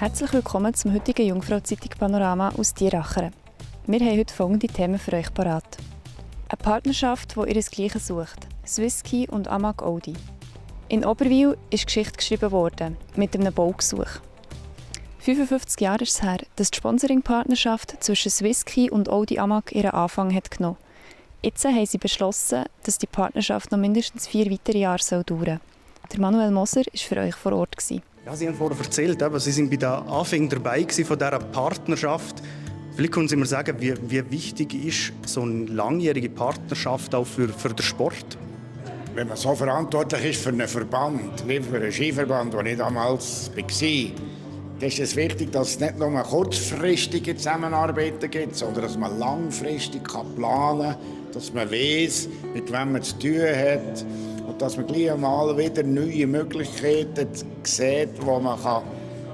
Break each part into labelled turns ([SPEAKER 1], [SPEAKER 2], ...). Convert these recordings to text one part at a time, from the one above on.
[SPEAKER 1] Herzlich willkommen zum heutigen Jungfrau-Zeitung Panorama aus Tieracheren. Wir haben heute folgende Themen für euch parat. Eine Partnerschaft, die ihresgleichen sucht. Swisskey und Amag Audi. In Oberwil ist Geschichte geschrieben worden, mit einem Baugesuch. 55 Jahre ist es her, dass die Sponsoring-Partnerschaft zwischen Swisskey und Audi Amag ihren Anfang hat genommen. Jetzt haben sie beschlossen, dass die Partnerschaft noch mindestens 4 weitere Jahre dauern soll. Der Manuel Moser war für euch vor Ort.
[SPEAKER 2] Ja, Sie haben vorhin erzählt, Sie waren bei den Anfängen dabei von dieser Partnerschaft. Vielleicht können Sie mir sagen, wie wichtig ist so eine langjährige Partnerschaft auch für den Sport?
[SPEAKER 3] Wenn man so verantwortlich ist für einen Verband, wie für einen Skiverband, den ich damals war, dann ist es wichtig, dass es nicht nur kurzfristige Zusammenarbeiten gibt, sondern dass man langfristig planen kann, dass man weiss, mit wem man zu tun hat. Und dass man gleich einmal wieder neue Möglichkeiten sieht, wo man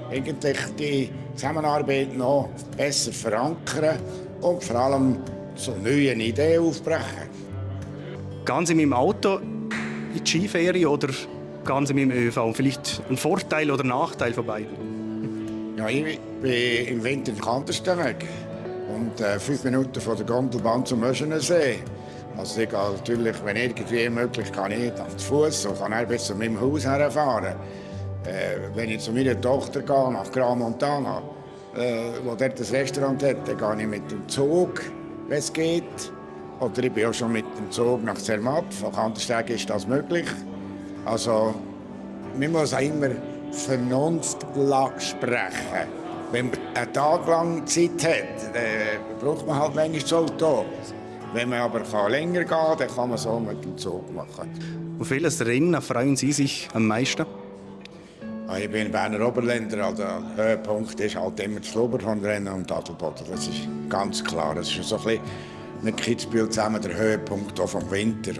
[SPEAKER 3] eigentlich die Zusammenarbeit noch besser verankern und vor allem zu neuen Ideen aufbrechen.
[SPEAKER 2] Gehen Sie mit dem Auto in die Skiferien oder gehen Sie mit dem ÖV? Und vielleicht ein Vorteil oder Nachteil von beiden?
[SPEAKER 3] Ja, ich bin im Winter in Kandersteg und 5 Minuten von der Gondelbahn zum Möschenensee. Also ich gehe natürlich, wenn irgendwie möglich, kann ich zu Fuß und kann bis zu meinem Haus herfahren. Wenn ich zu meiner Tochter gehe, nach Gran Montana, wo dort ein Restaurant hat, dann gehe ich mit dem Zug, wenn es geht. Oder ich bin auch schon mit dem Zug nach Zermatt. Von Kandersteg ist das möglich. Also, man muss auch immer Vernunft sprechen. Wenn man einen Tag lang Zeit hat, braucht man halt manchmal das Auto. Wenn man aber länger gehen kann, dann kann man so mit dem Zug machen.
[SPEAKER 2] Auf welches Rennen freuen Sie sich am meisten?
[SPEAKER 3] Ich bin Berner Oberländer, also der Höhepunkt ist halt immer das Flubberhornrennen und Adelboden. Das ist ganz klar. Das ist so ein bisschen mit Kitzbühel zusammen der Höhepunkt auch vom Winter.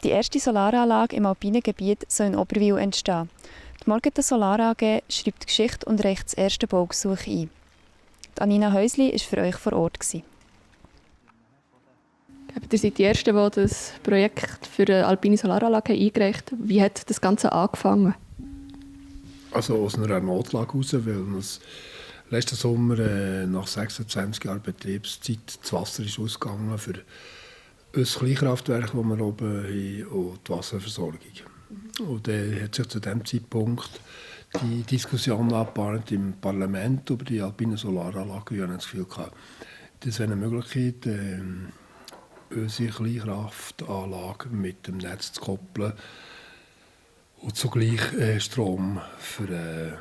[SPEAKER 1] Die erste Solaranlage im alpinen Gebiet soll in Oberwil entstehen. Die Morgeten Solar AG schreibt die Geschichte und reicht das erste Baugesuch ein. Die Anina Häusli war für euch vor Ort.
[SPEAKER 4] Ihr seid die Ersten, die das Projekt für eine alpine Solaranlage eingereicht haben. Wie hat das Ganze angefangen?
[SPEAKER 5] Also aus einer Notlage heraus, weil uns letzten Sommer nach 26 Jahren Betriebszeit das Wasser ist ausgegangen für das Kleinkraftwerk, das wir oben haben, und die Wasserversorgung. Und dann hat sich zu diesem Zeitpunkt die Diskussion abgebahnt im Parlament über die alpine Solaranlage. Wir haben das Gefühl gehabt, das wäre eine Möglichkeit, unsere Kleinkraftanlage mit dem Netz zu koppeln und zugleich Strom für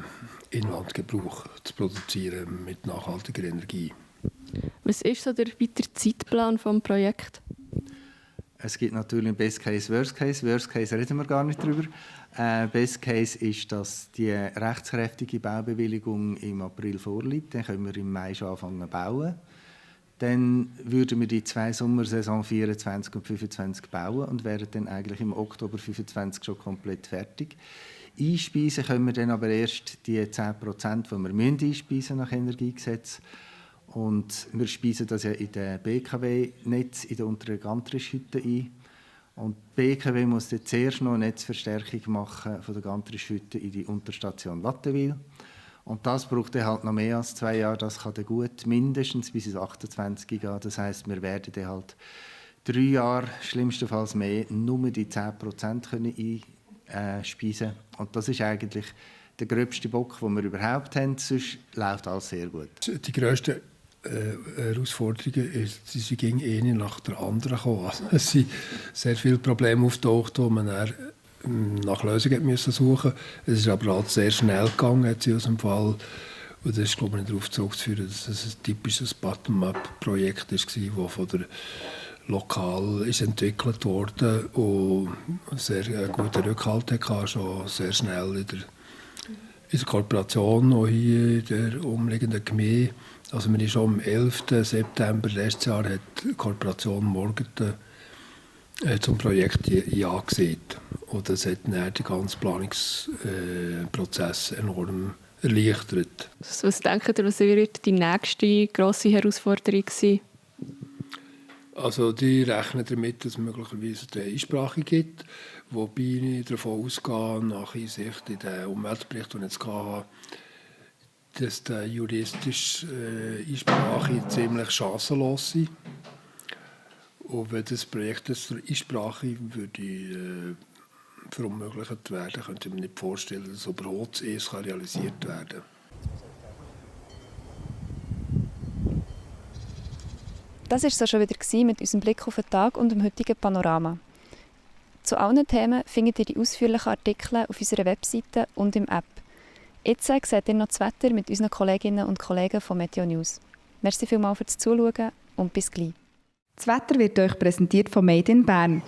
[SPEAKER 5] Inlandgebrauch zu produzieren mit nachhaltiger Energie.
[SPEAKER 4] Was ist so der weitere Zeitplan des Projekts?
[SPEAKER 6] Es gibt natürlich Best Case, Worst Case. Worst Case reden wir gar nicht drüber. Best Case ist, dass die rechtskräftige Baubewilligung im April vorliegt. Dann können wir im Mai schon anfangen zu bauen. Dann würden wir die 2 Sommersaison 24 und 25 bauen und wären dann eigentlich im Oktober 25 schon komplett fertig. Einspeisen können wir dann aber erst die 10%, die wir einspeisen nach Energiegesetz. Und wir speisen das ja in den BKW-Netz in der unteren Gantrischhütte ein. Und die BKW muss dann zuerst noch eine Netzverstärkung machen von der Gantrischhütte in die Unterstation Wattenwil. Und das braucht dann halt noch mehr als 2 Jahre. Das kann dann gut mindestens bis ins 28 gehen. Das heisst, wir werden dann halt 3 Jahre, schlimmstenfalls mehr, nur die 10% können einspeisen. Und das ist eigentlich der gröbste Bock, den wir überhaupt haben. Sonst läuft alles sehr gut.
[SPEAKER 5] Die grösste Herausforderung ist, sie sind eine nach der anderen gekommen. Also, es sind sehr viele Probleme auftaucht, die man dann nach Lösungen suchen musste. Es ist aber halt sehr schnell gegangen jetzt in unserem Fall. Und das ist, glaube ich, darauf zurückzuführen, dass es ein typisches Bottom-up-Projekt war, das von der lokal ist entwickelt wurde und sehr guten Rückhalt hatte, schon sehr schnell in der Kooperation auch hier in der umliegenden Gemeinde. Also wir schon am 11. September letztes Jahr hat die Kooperation Morgeten zum Projekt Ja gesagt. Und das hat dann den ganzen Planungsprozess enorm erleichtert.
[SPEAKER 4] Was denkt ihr, was wird die nächste grosse Herausforderung sein?
[SPEAKER 5] Also die rechnen damit, dass es möglicherweise eine Einsprache gibt, wobei ich davon ausgehe, nach Einsicht in den Umweltbericht, den ich jetzt hatte, dass die juristische Einsprache ziemlich chancenlos sind. Und wenn das Projekt zur Einsprache würde verunmöglicht werden, könnte ich mir nicht vorstellen, dass überhaupt es realisiert werden kann.
[SPEAKER 1] Das war es schon wieder mit unserem Blick auf den Tag und dem heutigen Panorama. Zu allen Themen findet ihr die ausführlichen Artikel auf unserer Webseite und im App. Jetzt seht ihr noch das Wetter mit unseren Kolleginnen und Kollegen von Meteo News. Merci vielmals fürs Zuschauen und bis gleich.
[SPEAKER 7] Das Wetter wird euch präsentiert von Made in Bern.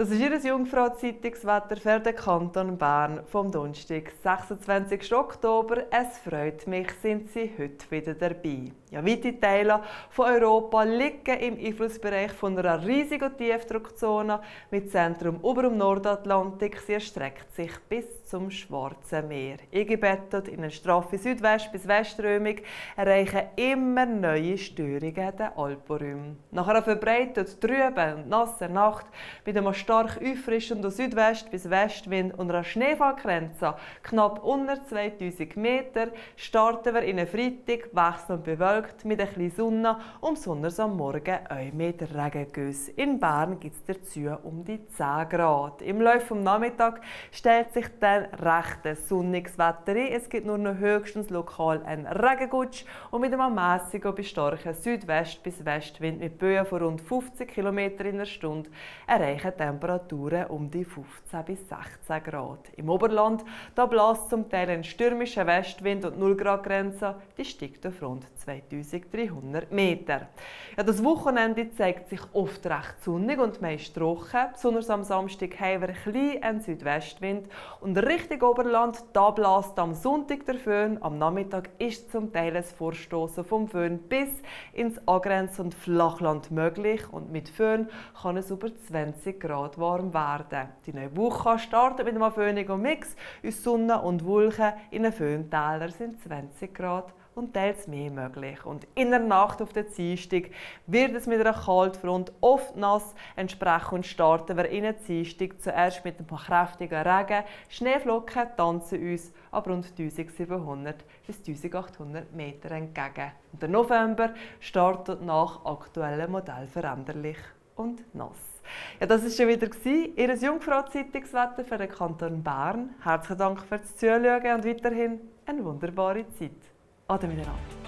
[SPEAKER 8] Das ist Ihr Jungfrau-Zeitungswetter für den Kanton Bern vom Donnerstag, 26. Oktober. Es freut mich, sind Sie heute wieder dabei. Ja, weite Teile von Europa liegen im Einflussbereich von einer riesigen Tiefdruckzone mit Zentrum über dem Nordatlantik. Sie erstreckt sich bis zum Schwarzen Meer. Eingebettet in eine straffe Südwest- bis Westströmung erreichen immer neue Störungen den Alpenräumen. Nach einer verbreitet trüben und nassen Nacht mit einem stark auffrischenden Südwest- bis Westwind und einer Schneefallgrenze knapp unter 2000 Meter starten wir in einen Freitag wechselnd bewölkt mit ein bisschen Sonne und besonders am Morgen auch mit Regengüssen. In Bern gibt es dazu um die 10 Grad. Im Laufe des Nachmittags stellt sich dann recht sonniges Wetter ein. Es gibt nur noch höchstens lokal einen Regengutsch und mit einem mäßigen bis starken Südwest- bis Westwind mit Böen von rund 50 km in der Stunde erreichen Temperaturen um die 15 bis 16 Grad. Im Oberland da bläst zum Teil ein stürmischer Westwind und 0 Grad Grenze, die steigt auf rund 2300 Meter. Ja, das Wochenende zeigt sich oft recht sonnig und meist trocken. Besonders am Samstag haben wir einen Südwestwind und Richtung Oberland da bläst am Sonntag der Föhn. Am Nachmittag ist zum Teil ein Vorstoßen vom Föhn bis ins angrenzende Flachland möglich und mit Föhn kann es über 20 Grad warm werden. Die neue Woche startet mit einem föhnigen Mix aus Sonne und Wolken. In den Föhntälern sind 20 Grad und teils mehr möglich. Und in der Nacht auf den Dienstag wird es mit einer Kaltfront oft nass. Entsprechend starten wir in den Dienstag zuerst mit ein paar kräftigen Regen. Schneeflocken tanzen uns ab rund 1700 bis 1800 Meter entgegen. Und der November startet nach aktuellem Modell veränderlich und nass. Ja, das war schon wieder Ihr Jungfrau-Zeitungswetter für den Kanton Bern. Herzlichen Dank fürs Zuschauen und weiterhin eine wunderbare Zeit. Ade miteinander.